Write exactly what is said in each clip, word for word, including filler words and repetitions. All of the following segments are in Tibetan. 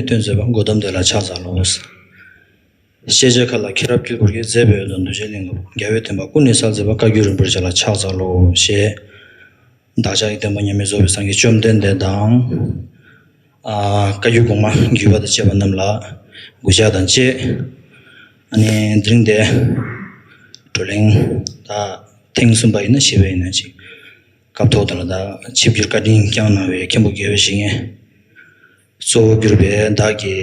སྟོན་མཛད་པ་གོ་ཏམ་དེ་ལ་ཕྱག་འཚལ་ལོ། ཤེས་བྱའི་མཁའ་ལ་མཁྱེན་རབ་དཀྱིལ་འཁོར་གྱི། མཛད་པའི་འོད་དང་གདུལ་བྱའི་གླིང་ལ། རྒྱལ་བའི་བསྟན་པ་ཀུན་ནས་གསལ་མཛད་པ། བཀའ་བརྒྱུད་རིན་པོ་ཆེ་ལ་ཕྱག་འཚལ་ལོ་ཞེས། བདག་ཅག་གི་བསྟན་པ་མཉམ་མེད་རྫོགས་པའི་སངས་རྒྱས་བཅོམ་ལྡན་འདས་དང་། ཨ། བཀའ་བརྒྱུད་གོང་མ་བརྒྱུད་པ་དང་བཅས་པ་རྣམས་ལ་གུས་ཕྱག་དང་བཅས། ཨ་ནི་དེ་རིང་འདི་བགྲོ་གླེང་ད་ཐེངས་གསུམ་པ་ཡིན་ན་བཞི་པ་ཡིན་ན་ཅིག་སྐབས་ཐོག་དེ་ལ་ད་ཆིབས་བསྒྱུར་བཀའ་དྲིན་བསྐྱངས་གནང་བའི་མཁན་པོ་དགེ་བའི་བཤེས་གཉེན་གཙོ་བོ་གྱུར་པའི་བདག་གི་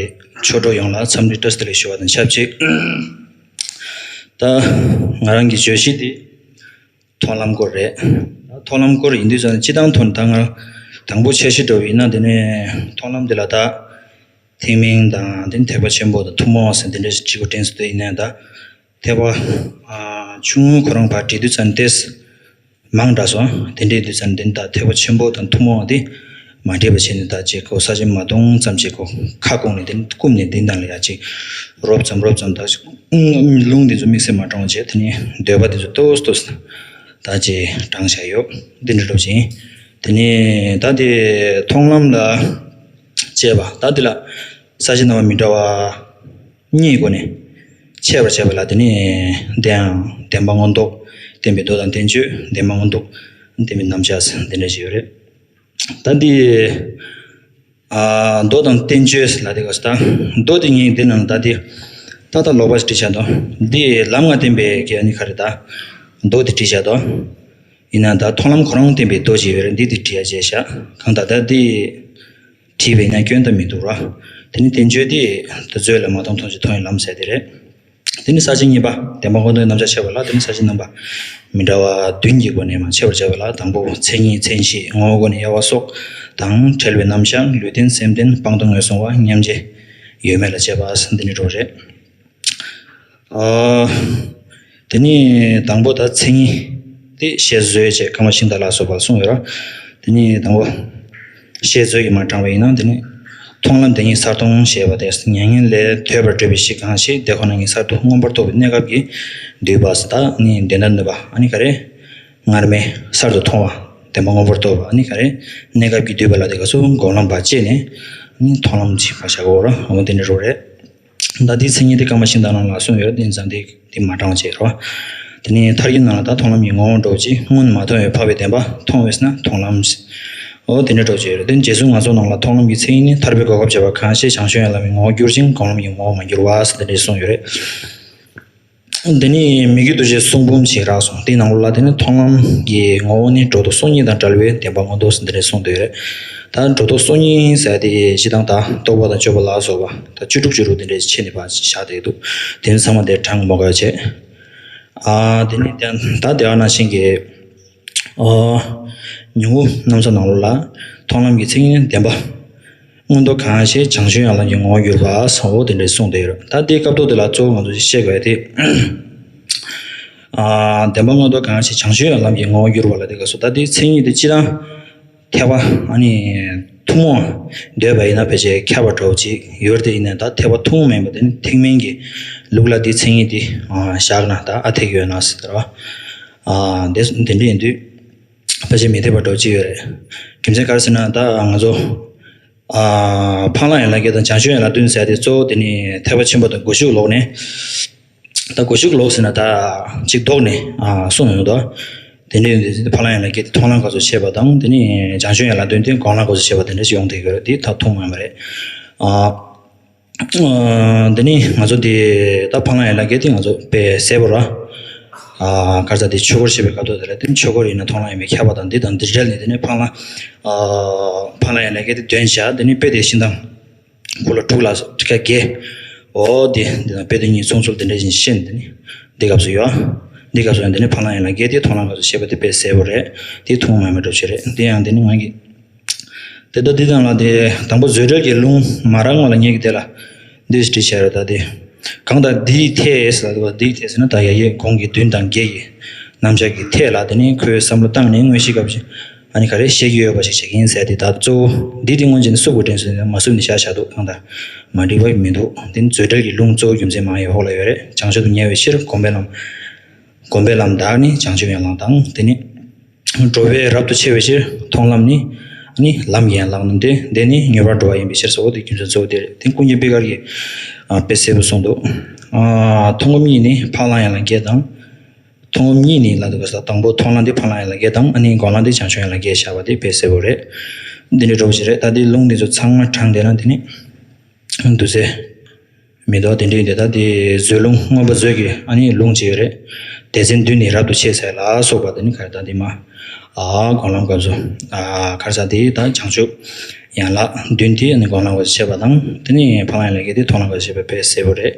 ཆོས་གྲོགས་ཡོངས་ལ་འཚམས་འདྲི་བཀྲ་ཤིས་བདེ་ལེགས་ཞུ་བ་དང་ཆབས་ཅིག་ད་ང་རང་གི་བརྗོད་གཞི་འདི་མཐོང་ལམ་སྐོར་རེད། མཐོང་ལམ་སྐོར་ཡིན་དུས་ཙང་སྤྱི་བཏང་ཐོག་ནས་ད་ང་དང་པོ་འཆར་གཞི་འདྲ་བོ་ཡིན་ན། དེ་ནས་མཐོང་ལམ་འདི་ལ་ད་ཐེག་དམན་དང་དེ་ནས་ཐེག་པ་ཆེན་པོ་དང་ཐུན་མོང་ཟེར་འདི་འདྲ་ཞིག་གཅིག་པུ་དྲན་སྲོལ་དེ་ཡིན་ནའི་ད་ཐེག་པ་ཨ་ཆུང་ངུ་ཁོ་རང་ཕར་བྲིས་དུས་ཙང་ཏེས་མང་དྲགས་སོང་། དེ་འདྲའི་དུས་ཙང་འདི་ད་ཐེག་པ་ཆེན་པོ་དང་ཐུན་མོང་དེ་མ་འདྲེས་པ་བྱས་ནས་ད་ཅིག་གོ་ས་ཆེན་མ་གཏོང་ཙམ་ཅིག་གོ་ཁ་སྐོང་ནས་དེ་བཀུམ་ནས་འདི་ནང་ལ་ཡ་ཅིག་རོབ་ཙམ་རོབ་ཙམ་ད་ལུང་འདི་ཚོ་དམིགས་བསལ་མ་དྲངས་བྱས། དེ་ནས་འདོད་པ་འདི་ཚོ་ཏོག་ཏོག་ད་ཅིག་དྲངས་བཞག་ཡོད། འདི་འདྲ་འགྲོ་བཞིན། དེ་ནས་ད་དེ་མཐོང་ལམ་ལ་བཅས་པ་ད་འདི་ལ་ས་བཅད་རྣམ་པ་མི་འདྲ་བ་གཉིས་སྒོ་ནས་ཕྱེ་བར་བྱས་པ་ལ། དེ་ནས་དེའང་བདེན་པ་མངོན་རྟོགས་བསྟན་པའི་མདོ་དང་བསྟན་བཅོས། བདེན་པ་མངོན་རྟོགས་བསྟན་པའི་རྣམ་གཞག་འདི་འདྲ་ཞིག་ཡོད་རེད། ད་འདི་ཨ་མདོ་དང་བསྟན་བཅོས་ལ་དེ་ག་སུ་ད་མདོ་དེ་ངས་འདི་ནང་ད་འདི་ད་ད་ལོག་པ་བྲིས་བཞག་འདུག་འདི་ལམ་ལྔ་བསྟན་པའི་གི་ཨ་ནི་ག་རེ་ད་མདོ་དེ་བྲིས་བཞག་འདུག་ཡིན་ན་ད་མཐོང་ལམ་ཁོ་རང་བསྟན་པའི་མདོ་ཞིག་ཡོད་རེད། འདི་དེ་བྲིས་ཡ་བྱས་བཞག་གང་ལྟར་ད་འདི་བྲིས་པས་ན་སྐྱོན་ད་མི་འདུག་ར། དེ་ནི་བསྟན་བཅོས་དེ་ད་མཛོད་ལ་མ་མཐོང་མཐོང་ཞིག་མཐོང་བའི་ལམ་ཟེར་དེ་རེད། དེ་ནི་ས་བཅད་གཉིས་པ་བདེན་པ་མངོན་རྟོགས་རྣམ་གཞག་ཕྱེ་བ་ལ། དེ་ནི་ས་བཅད་རྣམ་པ་མི་འདྲ་བ་བདུན་གྱི་སྒོ་ནས་མ་ཕྱེ་བར་བྱ་བ་ལ། དང་པོ་མཚན་ཉིད་མཚན་གཞི་ངོ་བོ་སྒོ་ནས་དབྱེ་བ་སོགས་དང་། བྲལ་བའི་རྣམ་གཞག་ལུས་རྟེན་སེམས་རྟེན་སྤངས་རྟོགས་ངོས་བཟུང་བ་མཉམ་རྗེས་ཡོད་མེད་ལ་དཔྱད་པ་འདི་ནི་འགྲོ་རེད། ཨ། དེ་ནི་དང་པོ་ད་མཚན་ཉིད་དེ་ཞེས་བཟོས་བྱས་ཀ་མ་ཤིན་ཏ་ལ་སོགས་པ་གསུངས་ཡོད་ར། དེ་ནི་དང་པོ་ཞེས་བཟོས་ཀྱི་མ་དྲངས་པ་ཡིན་ན། དེ་ནི་མཐོང་ལམ་དེ་ཉིད་གསར་མཐོང་ཞེས་པ་སྟེ། མྱ་ངན་ལས་ཐོས་པར་འདོད་པའི་གཞི་གང་ཞིག་དེ་ཁོ་ན་ཉིད་གསར་དུ་མངོན་པར་རྟོགས་པའི་གནས་སྐབས་ཀྱིས་བསྡུས་པ་ཟེར། ད་ནི་འདི་འདྲ་ནུས་པ་ཨ་ནི་ག་རེ་སྔར་མེད་གསར་དུ་མཐོང་བ་བདེན་པ་མངོན་པར་རྟོགས་པ་ཨ་ནི་ག་རེ་གནས་སྐབས་ཀྱིས་བསྡུས་པ་ལ་དེ་ག་སུ་སྒོམ་ལམ་པ་བཅས་ནས་ནི་མཐོང་ལམ་ཅིག་པ་བྱ་དགོས་ར། འོ་དེ་འདྲ་རོ་རེད། ད་དེའི་མཚན་ཉིད་དེ་ཀ་མ་ཤིན་ཏ་ནང་ལ་གསུངས་ཡོད་དེ་ཙང་དེ་དེ་མ་དྲངས་བྱས་རོ། དེ་ནས་མཐར་གྱིས་ནང་ལ་ད་མཐོང་ལམ་གྱི་ངོ་བོ་འདྲ་བོ་ཅིག་སྔོན་མ་མཐོང་བའི་འཕགས་པའི་བདེན་པ་མཐོང་བས་ན་མཐོང་ལམ། འོ་དེ་འདྲ་འདྲ་བོ་ཅིག་ཡོད་རེད། དེ་རྗེས་སུ་ང་ཚོ་ནང་ལ་མཐོང་ལམ་གྱི་མཚན་ཉིད་ནི་ཐར་པའི་གོ་སྐབས་བྱེད་པ་གང་ཞིག་བྱང་ཆུབ་ཡན་ལག་གི་ངོ་བོར་གྱུར་ཅིང་སྒོམ་ལམ་གྱི་ངོ་བོར་མ་གྱུར་བ་ཟེར་དེ་འདྲ་གསུངས་ཡོད་རེད། འདི་ནི་མི་དགེ་འདུ་བྱེད་གསུང་འབུམ་ཞིག་རག་སོང་། དེའི་ནང་ལོགས་ལ་དེ་ནི་མཐོང་ལམ་གྱི་ངོ་བོ་ནི་སྒྲོ་འདོགས་སོ་གཉིས་དང་བྲལ་བའི་བདེན་པ་མངོན་རྟོགས་ཟེར་འདི་འདྲ་གསུངས་འདུག་རེད། ད་སྒྲོ་འདོགས་སོ་གཉིས་ཟེར་དེ་སྤྱི་བཏང་ད་རྟོག་པ་དང་སྤྱོད་པ་ལ་སོགས་པ་ད་བཅུ་དྲུག་བཅུ་དྲུག་དེ་འདྲ་ཕྱེ་ནས་ཕར་བཞག་བསྡད་འདུག་དེ་ནི་ཚང་མ་དེ་དྲངས་མ་དགོས་བྱས། ཨ་དེ་ནི་ད་དེ་ཨ་ན་ཤིང་གི་ཨ་ཉུང་ངུ་རྣམ་གསུམ་ནང་ལོགས་ལ་མཐོང་ལམ་གྱི་མཚན་ཉིད་ནི་བདེན་པ། མངོན་རྟོགས་གང་ཞིག་བྱང་ཆུབ་ཡན་ལག་གི་ངོ་བོར་གྱུར་པ་ཟེར་འོ་དེ་འདྲ་གསུངས་བསྡད་ཡོད། ད་དེའི་སྐབས་ཐོག་དེ་ལ་གཙོ་བོ་ང་ཚོས་ཤེས་དགོས་ཡ་དེ། ཨ་བདེན་པ་མངོན་རྟོགས་གང་ཞིག་བྱང་ཆུབ་ཡན་ལག་གི་ངོ་བོར་གྱུར་པ་ལ་དེ་ག་སོ། ད་དེའི་མཚན་ཉིད་དེ་སྤྱིར་བཏང་ཐེག་པ་ཨ་ནི་ཐུན་མོང་འདོད་པ་ཡིན་ན་ཕལ་ཆེར་ཁྱབ་པ་འདྲ་བོ་ཅིག་ཡོད་དེ། ཡིན་ནའི་ད་ཐེག་པ་ཐུན་མོང་མིན་པ་དེ་ནི་ཐེག་དམན་གྱི་ལུགས་ལ་དེའི་མཚན་ཉིད་དེ་ཨ་བཞག་ན་ད་ཨ་ཐེག་ཡོད་ན་ཟེར་བ། ཨ་དེ་དེ་འདྲ་ཡིན་དུས་ཕལ་ཆེར་མི་འཐད་པ་འདྲ་བོ་ཅིག་ཡོད་རེད། རྒྱུ་མཚན་ག་རེ་ཟེར་ན་ད་ང་ཚོ། ཨ་འཕགས་ལམ་ཡན་ལག་བརྒྱད་དང་བྱང་ཆུབ་ཡན་ལག་བདུན་ཟེར་ཡ་དེ་གཙོ་བོ་དེ་ནི་ཐེག་པ་ཆེན་པོ་དང་སྒོ་ཕྱུགས་ལོག་ནས། ད་སྒོ་ཕྱུགས་ལོག་ཟེར་ན་ད་ཅིག་ལྡོག་ནས་ཨ་གསུངས་ཡོང་དོ། དེ་འདྲའི་འཕགས་ལམ་ཡན་ལག་བརྒྱད་དེ་མཐོང་ལམ་སྐབས་སུ་བཤད་པ་དང་། དེ་ནི་བྱང་ཆུབ་ཡན་ལག་བདུན་དེ་སྒོམ་ལམ་སྐབས་སུ་བཤད་པ་དེ་འདྲ་ཞིག་ཡོང་བསྡད་ཡོད་རེད། དེ་ད་ཐུན་མོང་མ་རེད། ཨ། ཨ་འདི་ནི་ང་ཚོ་འདི་ད་འཕགས་ལམ་ཡན་ལག་བརྒྱད་དེ་ང་ཚོ་དཔེ་གསལ་པོ་ར། ཨ་ག་རེ་ཟེར་དེ་ཆོས་འཁོར་བཤད་པའི་སྐབས་ཐོག་དེ་ལ་དེ་ནི་ཆོས་འཁོར་ཡིན་ན་མཐོང་ལམ་ཡིན་པས་ཁྱབ་པ་དང་། འདི་དང་འདི་འབྲེལ་ནས་དེ་ནི་འཕགས་ལམ། ཨ་འཕགས་ལམ་ཡན་ལག་བརྒྱད་དེ་དོན་བྱ། དེ་ནི་དཔེ་དེ་བཞིན་དང་། དགུ་ལ་དྲུག་ལ་ཁ་བརྒྱད། འོ་དེ་འདི་དང་དཔེ་དེ་གཉིས་མཚུངས་ཚུལ་དེ་འདྲ་བཞིན་ཤེས་ནས་དེ་ནི་འདི་སྐབས་སུ་ཡོད། འདི་སྐབས་སུ་ཡང་དེ་ནི་འཕགས་ལམ་ཡན་ལག་བརྒྱད་དེ་མཐོང་ལམ་སྐབས་སུ་བཤད་པ་དེ་དཔེ་གསལ་པོ་རེད། དེ་ཐུན་མོང་མ་ཡིན་པ་འདྲ་བོ་ཞིག་རེད། དེ་ཡང་དེ་ནི་ང་གི་དེ་ལྟ་འདི་དང་ལ་དེ་དང་པོ་བཟོད་བྲལ་གྱི་ལུང་མ་རང་ངོ་ལ་ངེད་ཀྱི་དེ་ལ་འདི་ཞིག་བྲིས་བྱས་རེད། ད་དེ་གང་ལྟར་འདིའི་ཐད་ཟེར་བ། འདིའི་ཐད་ཟེར་ན་ད་ཡ་ཡི་གོང་གི་བདུན་དང་བརྒྱད་ཀྱི་རྣམ་གཞག་གི་ཐད་ལ་དེ་ནི་ཁོས་བསམ་བློ་བཏང་ནས་དངོས་གཞིའི་སྐབས་ཀྱི་ཨ་ནི་ག་རེ་བཤད་ཀྱི་ཡོད་པ་ཞིག་བྱེད་ཀྱི་ཡིན་ཟེར་དེ། ད་གཙོ་བོ་འདི་དེ་སྔོན་ཆད་ནས་བསུབ་དགོས་དྲན་སོང་། མ་བསུབ་ནས་བཞག་བཞག་འདུག་གང་ལྟར་མ་འགྲིག་པ་མི་འདུག་དེ་ནི་བཟོད་བྲལ་གྱི་ལུང་གཙོ་བོ་རྒྱུ་མཚན་མང་ཡོད་འོག་ལ་ཡོད་རེད། བྱང་ཆུབ་ཏུ་ཉེ་བའི་ཕྱིར་སྒོམ་པའི་ལམ། སྒོམ་པའི་ལམ་བདག་ནི་བྱང་ཆུབ་ཡན་ལག་དང་། དེ་ནི་འགྲོ་བས་རབ་ཏུ་ཕྱེ་བའི་ཕྱིར་མཐོང་ལམ་ནི། ནི་ལམ་གྱི་ཡན་ལག་རྣམས་ཏེ། འདི་ནི་མྱུར་བར་འགྲོ་བ་ཡིན་པའི་ཕྱིར་ཟེར་བ་དེ་རྒྱུ་མཚན་གཙོ་བོ་དེ་རེད། དེ་ཀུན་མཁྱེན་པད་དཀར་གྱིས་ཨ་དཔེ་གསལ་པོ་གསུངས་འདུག་ཨ་མཐོང་སྒོམ་གཉིས་ནི་ཕ་གླང་ཡན་ལག་བརྒྱད་དང་། མཐོང་སྒོམ་གཉིས་ནི་ལབ་དུས་སྐབས་སུ་དང་པོ་མཐོང་ལམ་དེ་ཕ་གླང་ཡན་ལག་བརྒྱད་དང་། ཨ་ནི་སྒོམ་ལམ་དེ་བྱང་ཆུབ་ཡན་ལག་བརྒྱད་བཞག་པ་དེ་དཔེ་གསལ་པོ་རེད། འདི་འདྲའི་འགྲོ་བ་ཞིག་རེད། ད་དེ་ལུང་འདི་ཚོ་ཚང་མ་དྲངས་བསྡད་ན་དེ་ནི་འདུག་ཟེར། མི་འདུག་དེ་འདྲའི་དེ་ད་དེ་མཛོད་ལུང་མངོན་པ་མཛོད་ཀྱི་ཨ་ནི་ལུང་ཅིག་ཡོད་རེད། སྡེ་ཚན་བདུན་ནི་རབ་ཏུ་ཕྱེ་ཟེར་ལ་སོགས་པ་དེ་ནི་ག་རེ་ད་དེ་མ་ཨ་སྒོམ་ལམ་སྐབས་སུ་ཨ་ག་རེ་ཟེར་དེ་ད་བྱང་ཆུབ་ཡན་ལག་བདུན་དེ་ནི་སྒོམ་ལམ་སྐབས་སུ་བྱེད་པ་དང་། དེ་ནི་ཕ་གླང་ཡན་ལག་བརྒྱད་དེ་མཐོང་ལམ་སྐབས་སུ་བྱེད་པ་དཔེ་གསལ་པོ་རེད།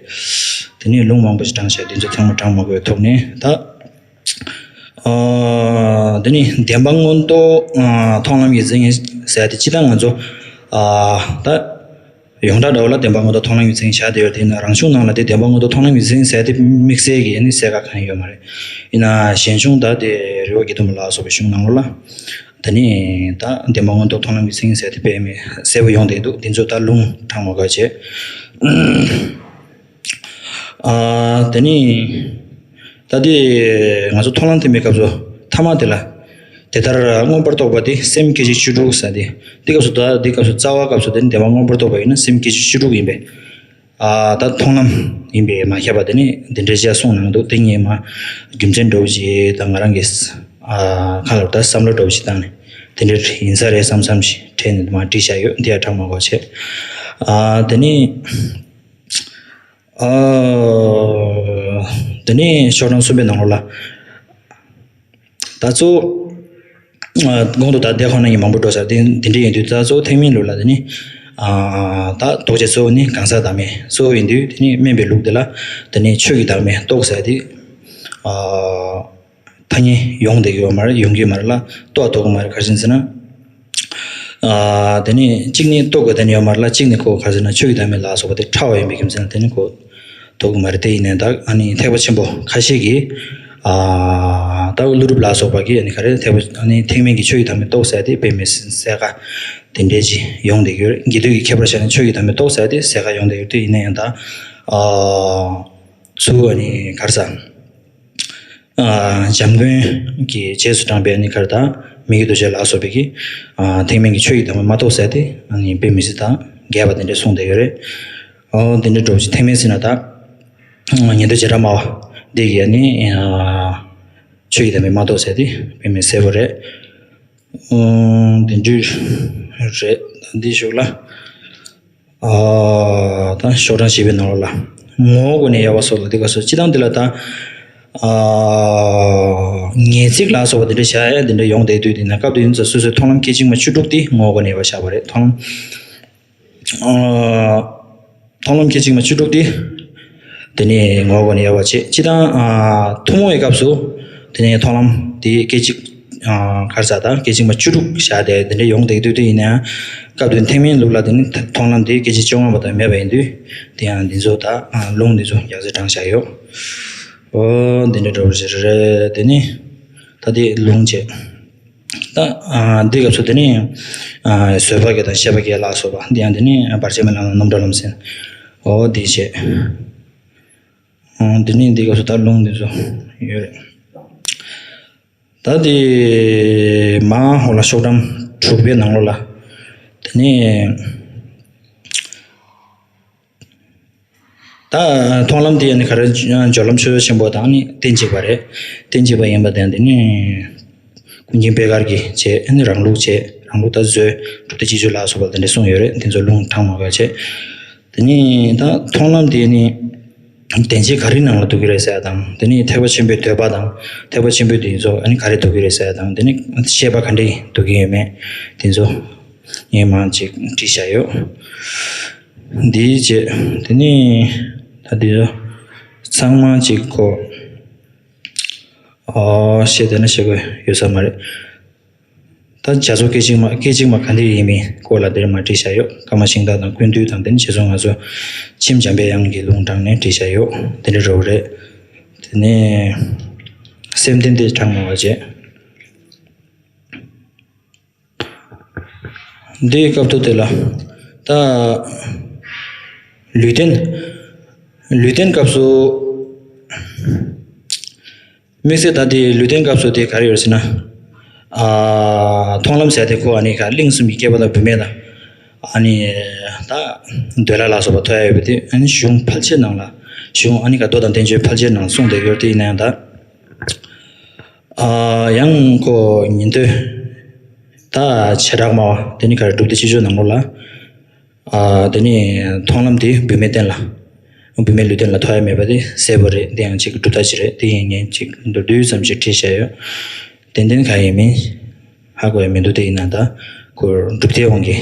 དེ་ནི་ལུང་མང་པོ་ཞིག་དྲངས་བྱས་དེ་ཚོ་ཚང་མ་དྲངས་མ་དགོས་ཐོག་ནས་ད། ཨ་དེ་ནི་བདེན་པ་མངོན་རྟོགས་ཨ་མཐོང་ལམ་གྱི་མཚན་ཉིད་ཟེར་ཏེ་སྤྱིར་བཏང་ང་ཚོ་ཨ་ད་ཡོངས་གྲགས་འདྲ་བོ་ལ་བདེན་པ་མངོན་རྟོགས་མཐོང་ལམ་གྱི་མཚན་ཉིད་བྱ་དེ་ཡོད་རེད། དེ་ཡིན་ན་རང་གཞུང་ནང་ལ་དེ་བདེན་པ་མངོན་རྟོགས་མཐོང་ལམ་གྱི་མཚན་ཉིད་ཟེར་ཏེ་དམིགས་བསལ་གྱི་ཨ་ནི་གསལ་ཁ་གང་ཡང་ཡོད་མ་རེད། ཡིན་ན་གཞན་གཞུང་ད་དེ་རི་བོ་དགེ་ལྡན་པ་ལ་སོགས་པའི་གཞུང་ནང་ལོགས་ལ་དེ་ནི་ད་བདེན་པ་མངོན་རྟོགས་མཐོང་ལམ་གྱི་མཚན་ཉིད་ཟེར་ཏེ་དཔེ་མི་གསལ་པོ་ཡོང་བསྡད་འདུག་དེ་ཚོ་ད་ལུང་དྲངས་མ་དགོས་བྱས། ཨ་དེ་ནི་ད་དེ་ང་ཚོ་མཐོང་ལམ་ཐིམ་པའི་སྐབས་སུ་ཐ་མ་དེ་ལ་དེ་ལྟར་མངོན་པར་རྟོགས་པ་དེ་སེམས་སྐད་ཅིག་བཅུ་དྲུག་ཟེར་ཏེ། དེ་སྐབས་སུ་ད་དེ་སྐབས་སུ་རྩ་བ་སྐབས་སུ་དེ་ནི་བདེན་པ་མངོན་པར་རྟོགས་པ་ཡིན་ན་སེམས་སྐད་ཅིག་བཅུ་དྲུག་ཡིན་པས། ཨ་ད་མཐོང་ལམ་ཡིན་པས་མ་ཁྱབ་པ་དེ་ནི་དེ་འདྲའི་ཅིག་གསུངས་གནང་འདུག་དེ་ངས་མ་རྒྱུ་མཚན་འདྲ་བོ་ཅིག་དང་ང་རང་གི་ཨ་ཁ་ལ་ད་བསམ་བློ་འདྲ་བོ་ཅིག་བཏང་ནས་དེ་འདྲ་ཡིན་ས་རེད་བསམ་བསམ་ཞིག་དྲན་ནས་མ་བྲིས་བཞག་ཡོད། འདི་ཡང་དྲངས་མ་དགོས་བྱས། ཨ་དེ་ནི། ཨ་དེ་ནས་ཤོག་གྲངས་གསུམ་པའི་ནང་ལོགས་ལ། ད་གཙོ་བོ་ཨ་གོང་དུ་ད་དེ་ཁོ་ན་ཡིན་མང་པོ་འགྲོ་ས་དེ་འདི་འདྲ་ཡིན་དུས། ད་གཙོ་བོ་ཐེག་དམན་ལུགས་ལ་དེ་ནི་ཨ་ད་རྟོགས་བྱ་གཙོ་བོ་ནི་གང་ཟག་བདག་མེད་གཙོ་བོ་ཡིན་དུས། དེ་ནི་དམན་པའི་ལུགས་དེ་ལ་དེ་ནི་ཆོས་ཀྱི་བདག་མེད་རྟོགས་ཟེར་དེ་ཨ། ཐ་སྙད་ཡོང་བསྡད་ཀྱི་ཡོད་མ་རེད། ཡོང་གི་མ་རེད་ལ། རྟོགས་ཐུབ་ཀྱི་མ་རེད། ག་རེ་ཟེར་ན། ཨ་དེ་ནི་གཅིག་ནི་རྟོགས་དགོས་དོན་ཡོད་མ་རེད་ལ། གཅིག་ནི་ཁོ་ག་རེ་ཟེར་ན་ཆོས་ཀྱི་བདག་མེད་ལ་སོགས་པ་དེ་ཕྲ་བ་ཡིན་པའི་རྒྱུ་མཚན་ལ་དེ་ནི་ཁོ་རྟོགས་ཀྱི་མ་རེད། དེ་ཡིན་ནའི་ད་ཨ་ནི་ཐེག་པ་ཆེན་པོ་ཁ་ཤས་ཀྱིས་ཨ་ད་ཀླུ་སྒྲུབ་ལ་སོགས་པ་གིས་ཨ་ནི་ག་རེ་ཐེག་པ་ཨ་ནི་ཐེག་དམན་གྱི་ཆོས་ཀྱི་བདག་མེད་རྟོགས་ཟེར་དེ་དཔེ་མི་སྲིད་གསལ་ཁ་དེ་འདྲས་ཅིག་ཡོང་བསྡད་ཀྱི་ཡོད་རེད། རྒྱས་བསྡུས་ཀྱི་ཁྱད་པར་བཞག་ན་ཆོས་ཀྱི་བདག་མེད་རྟོགས་ཟེར་དེ་གསལ་ཁ་ཡོང་བསྡད་ཡོད། དེ་ཡིན་ན་ཡང་ད་ཨ་ཚུར་ཨ་ནི་ག་རེ་ཟེར། ཨ་འཇམ་མགོན་གྱི་རྗེས་སུ་འབྲངས་པའི་ཨ་ནི་ག་རེ་ད་མི་བསྐྱོད་རྡོ་རྗེ་ལ་སོགས་པའི་གི་ཨ་ཐེག་དམན་གྱི་ཆོས་ཀྱི་བདག་མེད་མ་རྟོགས་ཟེར་དེ་ཨ་ནི་དཔེ་མི་སྲིད་ད་རྒྱས་པ་དེ་འདྲ་གསུངས་བསྡད་ཡོད་རེད། ཨོ་དེ་འདྲ་འགྲོ་བ་ཅིག་ཐེག་དམན་ཟེར་ན་ད་ཉན་ཐོས་རྗེ་བྲག་སྨྲ་བ་འདི་གིས་ཨ་ནི་ཨ་ཆོས་ཀྱི་བདག་མེད་མ་རྟོགས་ཟེར་དེ་དཔེ་མི་སྲིད་གསལ་པོ་རེད། ཨོ་དེ་འདྲ་རེད། ད་འདི་ཞོག་ལ། ཨ་ད་ཤོག་གྲངས་བཞི་པའི་ནང་ལོགས་ལ་ངོ་བོ་སྒོ་ནས་དབྱེ་བ་སོགས་ལ་འདི་ག་སོ་སྤྱི་བཏང་འདི་ལ་ད་ཨ་ངེས་ཚིག་ལ་སོགས་པ་འདི་འདྲ་བྱ་ཡ་འདི་འདྲ་ཡོང་བསྡད་དུས། འདི་ན་སྐབས་དེ་ཡིན་ཙང་སོ་སོའི་མཐོང་ལམ་སྐད་ཅིག་མ་བཅུ་དྲུག་དེ་ངོ་བོ་སྒོ་ནས་དབྱེ་བ་བཞག་པ་རེད། མཐོང་ལམ་ཨ་མཐོང་ལམ་སྐད་ཅིག་མ་བཅུ་དྲུག་དེ། དེ་ནས་ངོ་བོ་སྒོ་ནས་དབྱེ་བ་བྱེད། སྤྱི་བཏང་ཨ་ཐུན་མོང་བའི་སྐབས་སུ་དེ་ནས་མཐོང་ལམ་དེ་སྐད་ཅིག་ཨ་ག་རེ་ཟེར་ད་སྐད་ཅིག་མ་བཅུ་དྲུག་བཞག་སྟེ་དེ་འདྲ་ཡོང་བསྡད་དུས། དེ་ཡིན་ན་ཡང་སྐབས་དེ་ཐེག་དམན་ལུགས་ལ་དེ་ནི་མཐོང་ལམ་དེ་སྐད་ཅིག་བཅོ་ལྔ་པ་དང་མེད་པ་ཡིན་དུས། དེ་ཡང་འདི་ཚོ་ད་ཨ་ལུང་འདི་ཚོ་ཡག་ཚད་དྲངས་བཞག་ཡོད། ཨོ་འདི་འདྲ་འདྲ་བོ་ཞིག་རེད། དེ་ནི་ད་དེ་ལུང་བྱས། ད་ཨ་འདི་སྐབས་སུ་དེ་ནི་ཨ་བཟོད་པ་བརྒྱད་དང་བཤད་པ་བརྒྱད་ལ་སོགས་པ། འདི་ཡང་དེ་ནི་བར་ཆད་མེད་ལམ་ལ་རྣམ་གྲོལ་ལམ་ཟེར། ཨོ་འདི་བྱས། ཨོ་དེ་ནི་འདི་སྐབས་སུ་ད་ལུང་འདི་ཚོ་ཡོད་རེད། ད་དེ་མ་འོག་ལ་ཤོག་གྲངས་དྲུག་པའི་ནང་ལོགས་ལ། དེ་ནི། ད་མཐོང་ལམ་དེ་ནི་ག་རེ་སྦྱོར་ལམ་ཆོས་ཕྱོགས་ཆེན་པོ་དང་ནི་རྟེན་གཅིག་པ་རེད། རྟེན་གཅིག་པ་ཡིན་པ་དང་། དེ་ནི་ཀུན་མཁྱེན་པད་དཀར་གྱིས་བྱས། ནི་རང་ལུགས་བྱས། རང་ལུགས་ད་བཟོད་གྲུབ་མཐའ་སྤྱི་གཙུག་ལ་སོགས་པ་དེ་འདྲ་གསུངས་ཡོད་རེད། དེ་ཚོ་ལུང་དྲངས་མ་དགོས་བྱས། དེ་ནི་ད་མཐོང་ལམ་དེ་ནི་བདེན་བཞི་ག་རེའི་ནང་ལ་འདུ་གི་རེད་ཟེར་ཡ་དང་། དེ་ནི་ཐེག་པ་ཆེན་པོའི་འདོད་པ་དང་། ཐེག་པ་ཆེན་པོའི་དེ་ཚོ་ཨ་ནི་ག་རེ་འདུ་གི་རེད་ཟེར་ཡ་དང་། དེ་ནི་བཤད་པ་ག་འདྲས་འདུ་གི་ཡོད་མེད་དེ་ཚོ་ངས་མང་ཅིག་བྲིས་བཞག་ཡོད། འདིའི་རྗེས་དེ་ནི་ད་འདི་ཚང་མ་ཅིག་གོ་ཨོ་བཤད་བསྡད་ན་བཤད་དགོས་ཡོད་ས་མ་རེད། ད་རྒྱ་མཚོ་སྐད་ཅིག་མ་སྐད་ཅིག་མ་ག་འདྲ་ཡིན་མིན་སྐོར་ལ་འདིར་མ་བྲིས་བཞག་ཡོད། ཀ་མ་ཤིང་རྟ་དང་ཀུན་བཏུས་དང་། དེ་ནི་རྗེས་སུ་ང་ཚོ་མཆིམས་འཇམ་པའི་དབྱངས་ཀྱི་ལུང་དྲངས་ནས་བྲིས་བཞག་ཡོད། དེ་འདྲ་རེད། དེ་ནས་སེམས་ལྡན་དེ་དྲངས་མ་བ་བྱས། འདིའི་སྐབས་དུ་དེ་ལ་ད་ལུས་རྟེན། ལུས་རྟེན་སྐབས་སུ་དམིགས་བསལ་ད་དེ་ལུས་རྟེན་སྐབས་སུ་དེ་ག་རེ་ཡོད་ཟེར་ན། ཨ་མཐོང་ལམ་ཟེར་དེ་ཁོ་ཨ་ནི་ག་གླིང་གསུམ་གྱི་སྐྱེས་པ་དང་བུད་མེད་དང་། ཨ་ནི་ད་འདོད་ལྷ་ལ་སོགས་པ་ཐོབ་ཡ་ཡོད་པ་དེ། ཨ་ནི་གཞུང་ཕལ་ཆེར་ནང་ལ། གཞུང་ཨ་ནི་ག་མདོ་དང་བསྟན་བཅོས་ཕལ་ཆེར་ནང་གསུངས་བསྡད་ཡོད་དེ། ཡིན་ན་ཡང་ད། ཨ་ཡང་ཁོ་ཉན་ཐོས་ད་བྱེ་བྲག་སྨྲ་བ་དེ་ནི་ག་རེ་སྒྲུབ་སྡེ་སྤྱི་སྤྱོད་ནང་ལོགས་ལ། ཨ་དེ་ནི་མཐོང་ལམ་དེ་བུད་མེད་བསྟན་ལ། བུད་མེད་ལུས་རྟེན་ལ་ཐོབ་ཡ་མེད་པ་དེ་གསལ་པོ་རེད། དེ་ཡང་གཅིག་གི་གྲུབ་མཐའ་ཞིག་རེད། དེ་ཡིན་ངས་གཅིག་མདོར་བསྡུས་ཙམ་ཞིག་བྲིས་བཞག་ཡོད། ཏན་ཏན་ག་ཡིན་མིན་ཧ་གོ་ཡ་མི་འདུག་དེ་ཡིན་ན་ད་ཁོ་སྒྲུབ་སྡེའི་དབང་གིས་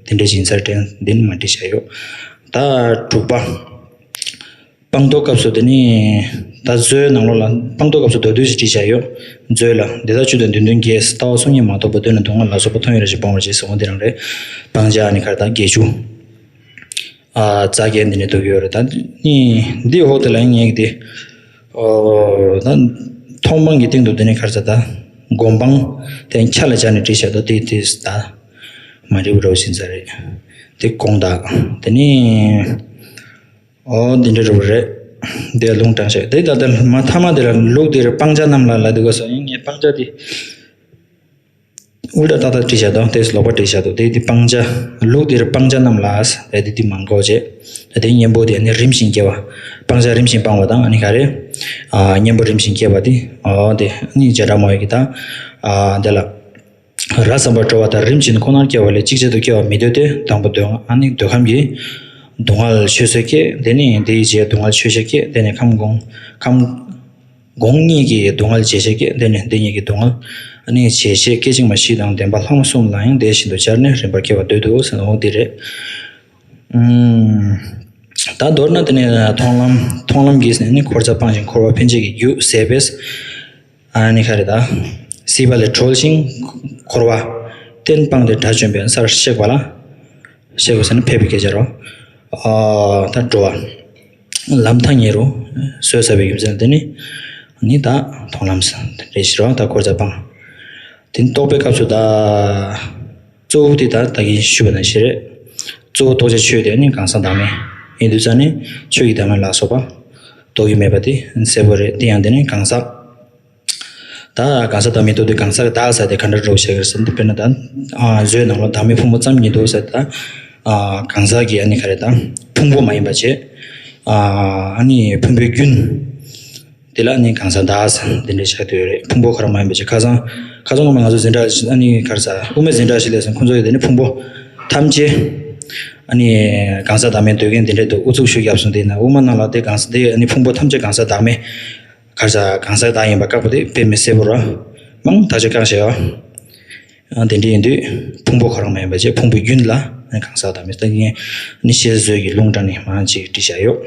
དེ་འདྲ་ཞིག་ཡིན་ས་རེད་དྲན། འདི་ནི་མ་བྲིས་བཞག་ཡོད། ད་དྲུག་པ། སྤངས་རྟོགས་སྐབས་སུ་དེ་ནི་ད་མཛོད་ནང་ལོགས་ལ་སྤངས་རྟོགས་སྐབས་སུ་མདོར་བསྡུས་ཤིག་བྲིས་བཞག་ཡོད། མཛོད་ལ་འདི་དག་བཅུ་དང་བདུན་དོན་བརྒྱད། ལྟ་བ་གསུམ་གཉིས་མ་རྟོགས་པ། གདོད་ནས་སྡུག་བསྔལ་ལ་སོགས་པ་མཐོང་བས་རེ་ཞིག་སྤོང་བར་བྱེད་ཟེར་བ་འདི་རང་རེད། སྤང་བྱ་ཨ་ནི་ག་རེ་ད་བརྒྱད་ཅུ། ཨ་རྩ་བརྒྱད་འདི་ནས་འདུག་ཡོད་རེད། ད་ནི་འདི་འོག་དེ་ལ་ངས་འདི་ཨོ་ད་མཐོང་སྤང་གི་སྟེང་དུ་དེ་ནས་ག་རེ་ཟེར་ད་སྒོམ་སྤང་དེ་ཆ་ལ་བཞག་ནས་བྲིས་བཞག་འདུག་དེ་དེ་ད་མ་འགྲིག་པ་འདྲ་བོ་ཞིག་ཡིན་ས་རེད། དེ་དགོངས་དག་དེ་ནི། ཨོ་འདི་འདྲ་རུ་རེད། དེ་ལུང་དྲངས་ཤག་དེ་ད་ལྟ་མ་མཐའ་མ་དེ་ལ་ལུགས་འདིར་སྤང་བྱ་རྣམས་ལ་ལ་འདུག་ག་སོ། ཡིན་ངས་སྤང་བྱ་དེ་དབུ་སྐྲ་ཏག་ཏག་བྲིས་བཞག་དང་དེ་ལོག་པ་བྲིས་བཞག་འདུག་དེ་དེ་སྤང་བྱ། ལུགས་འདིར་སྤང་བྱ་རྣམས་ལ་ཟེར་དེ་དེ་མང་གོ་བྱས། དེ་གཉེན་པོ་དེ་ནི་རིམ་བཞིན་སྐྱེ་བ། སྤང་བྱ་རིམ་བཞིན་སྤང་བ་དང་ཨ་ནི་ག་རེ། ཨ་གཉེན་པོ་རིམ་བཞིན་སྐྱེ་བ་དེ། ཨོ་དེ་ཨ་ནི་བྱེ་བྲག་སྨྲ་བའི་གི་ད། ཨ་དེ་ལ། ར་བསམ་པར་སྤྲོ་བ་དང་རིམ་བཞིན་ཁོ་ནར་སྐྱེ་བ་ལས་གཅིག་ཆར་དུ་སྐྱེ་བ་མི་འདོད་དེ། དང་པོ་འདོད་ཨ་ནི་འདོད་ཁམས་ཀྱི་སྡུག་བསྔལ་ཆོས་སུ་སྐྱེ། དེ་ནས་དེའི་རྗེས་སྡུག་བསྔལ་ཆོས་ཤིག་སྐྱེ། དེ་ནས་ཁམས་གོང་ཁམས་གོང་གཉིས་ཀྱི་སྡུག་བསྔལ་བརྗེད་ཤེས་སྐྱེ། དེ་ནས་དེ་གཉིས་ཀྱི་སྡུག་བསྔལ་ཨ་ནི་བརྗེད་ཤེས་སྐད་ཅིག་མ་བཞི་དང་ལྡན་པ་ལྷག་མ་གསུམ་ལ་ཡང་དེ་བཞིན་དུ་སྦྱར་ནས་རིམ་པར་སྐྱེ་བ་འདོད་དོ་ཟེར་ནོ་འདི་རེད། ཨུམ། ད་མདོར་ན་དེ་ནས་མཐོང་ལམ་མཐོང་ལམ་གྱིས་ནི་འཁོར་མཚར་སྤངས་ཤིང་འཁོར་བ་ཕན་བྱེད་ཀྱི་རྒྱུ་ཟད་པས། ཨ་ནི་ག་རེ་ད། སྲིད་པ་ལས་གྲོལ་ཞིང་འཁོར་བ་གཏན་སྤངས་ཏེ་དགྲ་བཅོམ་པའི་སར་གཤེགས་པ་ལ། གཤེགས་པ་ཟེར་ན་ཕེབས་པའི་སྐད་ཆ་རོ། ཨ་ད་འགྲོ་བ་ལམ་ཐ་སྙད་རུ་བཟོད་ཟ་བའི་རྒྱུ་མཚན་དེ་ནི་ནི་ད་མཐོང་ལམ་རེད་ཤི་རོ། ད་འཁོར་མཚར་སྤངས། དེ་ནི་རྟོགས་པའི་སྐབས་སུ་ད་གཙོ་བོ་དེ་ད་ད་གིན་ཞུས་པ་ནང་བཞིན་རེད། གཙོ་བོ་རྟོགས་བྱའི་ཆོས་དེ་ནི་གང་ཟག་བདག་མེད་ཡིན་དུས་ཙང་ནི་ཆོས་ཀྱི་བདག་མེད་ལ་སོགས་པ་རྟོགས་ཀྱི་མེད་པ་དེ་གསལ་པོ་རེད། དེ་ཡང་དེ་ནི་གང་ཟག་ད་གང་ཟག་བདག་མེད་རྟོགས་དུས་གང་ཟག་བདག་ཟེར་དེ་ག་འདྲ་འགྲོ་བྱེད་ཀྱི་རེད་ཟེར་ན། དཔེར་ན་ད་ཨ་བཟོད་ནང་ལ་བདག་མེད་ཕུང་པོ་ཙམ་ཉིད་དུ་ཟེར། ད་ཨ་གང་ཟག་གི་ཨ་ནི་ག་རེ་ད་ཕུང་པོ་མ་ཡིན་པ་བྱས། ཨ་ནི་ཕུང་པོའི་རྒྱུན་དེ་ལ་ནི་གང་ཟག་བདག་ཟེར་དེ་འདྲ་བྱ་དུས་རེད། ཕུང་པོ་ག་ར་མ་ཡིན་པ་བྱས། ཁ་སང་ཁ་སང་ངོ་མ་ང་ཚོ་འཛིན་གྲྭ་ཨ་ནི་ག་རེ་ཟེར་དབུ་མའི་འཛིན་གྲྭ་ཞིག་སླེབས་སོང་། ཁོང་ཚོ་ཡི་དེ་ནི་ཕུང་པོ་ཐམས་ཅད་ཨ་ནི་གང་ཟག་བདག་མེད་འདོད་མཁན་དེ་འདྲ་འདུག་ཨུ་ཚུགས་ཤུགས་བརྒྱབ་སོང་། དེ་ན་དབུ་མ་ནང་ལ་དེ་གང་ཟག་དེ་ཨ་ནི་ཕུང་པོ་ཐམས་ཅད་གང་ཟག་བདག་མེད། ག་རེ་ཟེར་གང་ཟག་བདག་ཡིན་པ་བཀག་པ་དེ་དཔེ་མི་སྲིད་པོ་ར། མང་ཐག་ཆོད་བཀག་བཞག་ཡོད། ཨ་དེ་འདྲ་ཡིན་དུས་ཕུང་པོ་ཁོ་རང་མ་ཡིན་པ་བྱས་ཕུང་པོའི་རྒྱུན་ལ་གང་ཟག་བདག་མེད། ད་ངས་ནི་བཤད་སྲོལ་གྱི་ལུང་དྲངས་ནས་མང་ཅིག་བྲིས་བཞག་ཡོད།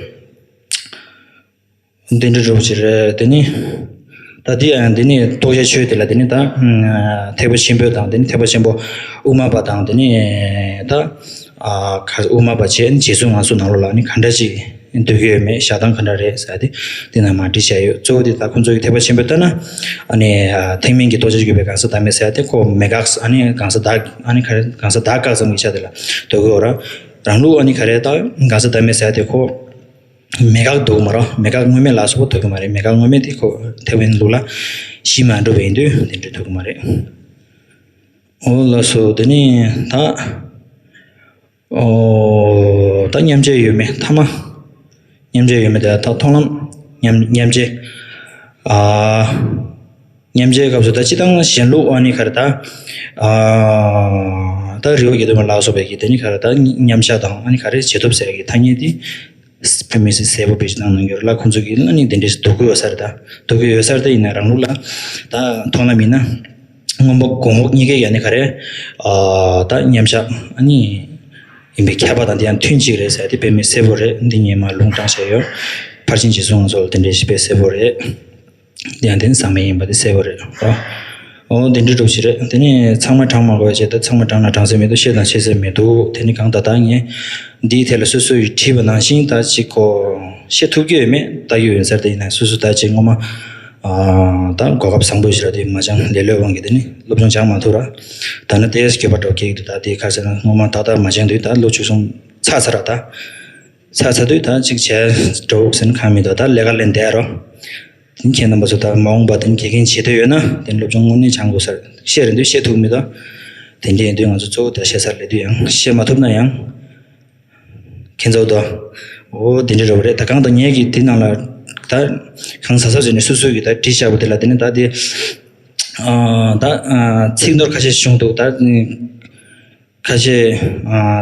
འདི་འདྲ་རོ་ཅི་རེད། དེ་ནི་ད་དེ་ཡང་དེ་ནི་རྟོགས་བྱའི་ཆོས་དེ་ལ་དེ་ནི་ད་ཐེག་པ་ཆེན་པོ་དང་དེ་ནི་ཐེག་པ་ཆེན་པོ་དབུ་མ་པ་དང་དེ་ནི་ད་ཨ་ག་དབུ་མ་པ་བྱས་ནི་རྗེས་སུ་ངང་སུ་ནང་ལོགས་ལ་ནི་ག་འདྲ་ཅིག་འདོད་ཀྱི་ཡོད་མེད་བཞག་སྟངས་ག་འདྲ་རེད་ཟེར་ཏེ་དེ་ནང་མ་བྲིས་བྱས་ཡོད། གཙོ་བོ་དེ་ད་ཁོང་ཚོ་གི་ཐེག་པ་ཆེན་པོ་ལྟར་ན་ཨ་ནི་ཐེག་དམན་གྱི་རྟོགས་བྱ་བརྒྱུད་པའི་གང་ཟག་བདག་མེད་ཟེར་ཏེ་ཁོ་མེད་དགག་ཨ་ནི་གང་ཟག་བདག་ཨ་ནི་ག་རེ་གང་ཟག་བདག་དགག་ཙམ་གྱི་ཆ་དེ་ལ་འདོད་ཀྱི་ཡོད་ར། རང་ལུགས་ཨ་ནི་ག་རེ་ད་གང་ཟག་བདག་མེད་ཟེར་ཏེ་ཁོ། མེད་དགག་འདུག་མ་རོ། མེད་དགག་དངོས་མེད་ལ་སོགས་པ་འདོད་ཀྱི་མ་རེད། མེད་དགག་དངོས་མེད་དེ་ཁོ་ཐེག་པའི་ལུགས་ལ་གཞི་མ་གྲུབ་པ་ཡིན་དུས་དེ་འདྲ་འདོད་ཀྱི་མ་རེད། ཨོ་ལགས་སོ། དེ་ནི་ད་ཨོ་ད་མཉམ་རྗེས་ཡོད་མེད་ཐ་མ། མཉམ་རྗེས་ཡོད་མེད་དེ་ད་མཐོང་ལམ་མཉམ་མཉམ་རྗེས། ཨ་མཉམ་རྗེས་སྐབས་སུ་ད་སྤྱི་དང་གཞན་ལུགས་ཨ་ནི་ག་རེ་ད་ཨ་ད་རི་བོ་དགེ་ལྡན་པ་ལ་སོགས་པའི་གི་དེ་ནི་ག་རེ་ད་མཉམ་གཞག་དང་ཨ་ནི་ག་རེ་བྱེད་ཐབས་ཟེར་གི་ཐ་སྙད་དེ། དཔེ་མི་སྲིད་གསལ་པོ་བེད་སྤྱོད་གནང་གནང་གི་ཡོད་ལ། ཁོང་ཚོ་གིས་ཨ་ནི་དེ་འདྲས་འདོད་ཀྱི་ཡོད་ས་རེད། ད་འདོད་ཀྱི་ཡོད་ས་རེད། ད་ཡིན་ན་རང་ལུགས་ལ་ད་མཐོང་ལམ་ཡིན་ན་སྔོན་པོ་གོང་འོག་གཉིས་ཀའི་ཡ་ནི་ག་རེ་ཨ་ད་མཉམ་བཞག་ཨ་ནི་ཡིན་པའི་ཁྱབ་པ་དང་དེ་ཡང་ཐུན་གཅིག་རེད་ཟེར་དེ་དཔེ་མི་སྲིད་གསལ་པོ་རེད། འདི་ངས་མ་ལུང་དྲངས་བྱས་ཡོད། ཕར་ཕྱིན་རྗེས་སུ་ང་ཚོ་ལ་དེ་འདྲས་ཞིག་དཔེ་གསལ་པོ་རེད། དེ་ཡང་དེ་ནི་ཟག་མེད་ཡིན་པ་དེ་གསལ་པོ་རེད་ཨོ། ཨོ་དེ་འདྲ་སྒྲུབ་ཀྱི་རེད། དེ་ནི་ཚང་མ་དྲངས་མ་དགོས་པ་བྱས། ད་ཚང་མ་དྲངས་ན་དྲངས་ས་མི་འདུག་བཤད་དང་བཤད་ས་མི་འདུག་དེ་ནི་གང་ལྟར་ད་ངས་འདིའི་ཐད་ལ་སོ་སོ་ཡིས་བྲིས་པ་ནང་བཞིན་ད་ཅིག་གོ་བཤད་ཐུབ་ཀྱི་ཡོད་མེད་ལྟ་རྒྱུ་ཡིན་ས་རེད། དེ་ཡིན་ན་སོ་སོ་ད་ཅིག་སྔོན་མ་ཨ་ད་གོ་སྐབས་བཟང་པོ་ཞིག་རག་དུས་མ་སྦྱངས། ལེ་ལོའི་དབང་གིས་དེ་ནི་སློབ་སྦྱོང་སྦྱང་མ་ཐུབ་ར། ད་ནི་དེ་སྐྱོ་པ་འདྲ་བོ་སྐྱེ་གི་འདུག་ད་དེ་ག་རེ་ཟེར་ན་སྔོན་མ་ད་ལྟ་མ་སྦྱངས་དུས་ད་ལོ་བཅུ་གསུམ་ཚར་ཚར་ར། ད་ཚར་ཚར་དུས་ད་ཅིག་བྱས་འགྲོ་ཟེར་ན་ཁག་མི་འདུག་ད་ལས་ཀ་ལས་འདས་རོ། དེ་ནི་ཁྱེད་རྣམ་པ་ཚོ་ད་མ་འོངས་པ་དེ་ནི་དགེ་རྒན་བྱེད་འདོད་ཡོད་ན་དེ་ནི་སློབ་སྦྱོང་དངོས་གནས་སྦྱང་དགོས་ས་རེད། བཤད་རན་དུས་བཤད་ཐུབ་མི་འདུག་དེ་འདྲ་ཡིན་དུས་ང་ཚོ་གཙོ་བོ་ད་བཤད་སར་སླེབས་དུས་ཡང་བཤད་མ་ཐུབ་ན་ཡང་ཁྱེད་ཚོ་ད་འོ་དེ་འདྲ་རེད་པ་རེད། ད་གང་ལྟར་ངས་ཀྱི་དེ་ནང་ལ་ད་གང་ཟག་ཟག་བྱས་ནས་སོ་སོའི་གི་ད་བྲིས་བཞག་པ་དེ་ལ་དེ་ནི་ད་དེ་ད་ཚིག་ནོར་ཁ་ཤས་བྱུང་འདུག་ད། ཁ་ཤས་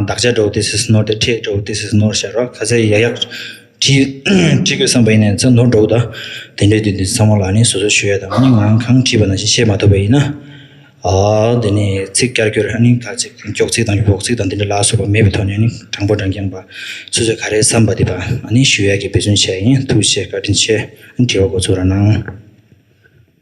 དག་ཆ་འགྲོ་དེ་སིས་ནོར་དེ་ཁྲེག་འགྲོ་དེ་སིས་ནོར་ཤར་བ་ཁ་ཤས་ཡག་ཡག་བྲིས་བྲིས་དགོས་བསམ་པ་ཡིན་ནའི་ཚ་ནོར་འགྲོ་ད། དེ་འདྲའི་དུས་འདི་ཚང་མ་ལ་ནི་སོ་སོ་ཞུ་ཡ་དང་ཨ་ནི་ང་གང་བྲིས་པ་ནང་བཞིན་བཤད་མ་ཐུབ་པ་ཡིན་ན། ཨ་དེ་ནི་ཚིག་བསྐྱར་བསྐྱར་ཨ་ནི་ཁ་ཅིག་མགྱོགས་ཚིག་དང་བོགས་ཚིག་དང་དེ་འདྲ་ལ་སོགས་པ་མེད་པའི་ཐོག་ནས་ཨ་ནི་དྲང་པོ་དྲང་རྐྱང་པ་སོ་སོས་ག་རེ་བསམ་པ་དེ་པ་ཨ་ནི་ཞུ་ཡ་གི་འབད་བརྩོན་བྱས་ཡིན། ཐུགས་རྗེ་ཆེ་བཀའ་དྲིན་ཆེ། དྲི་བ་འགོ་ཚུགས་ར་གནང་།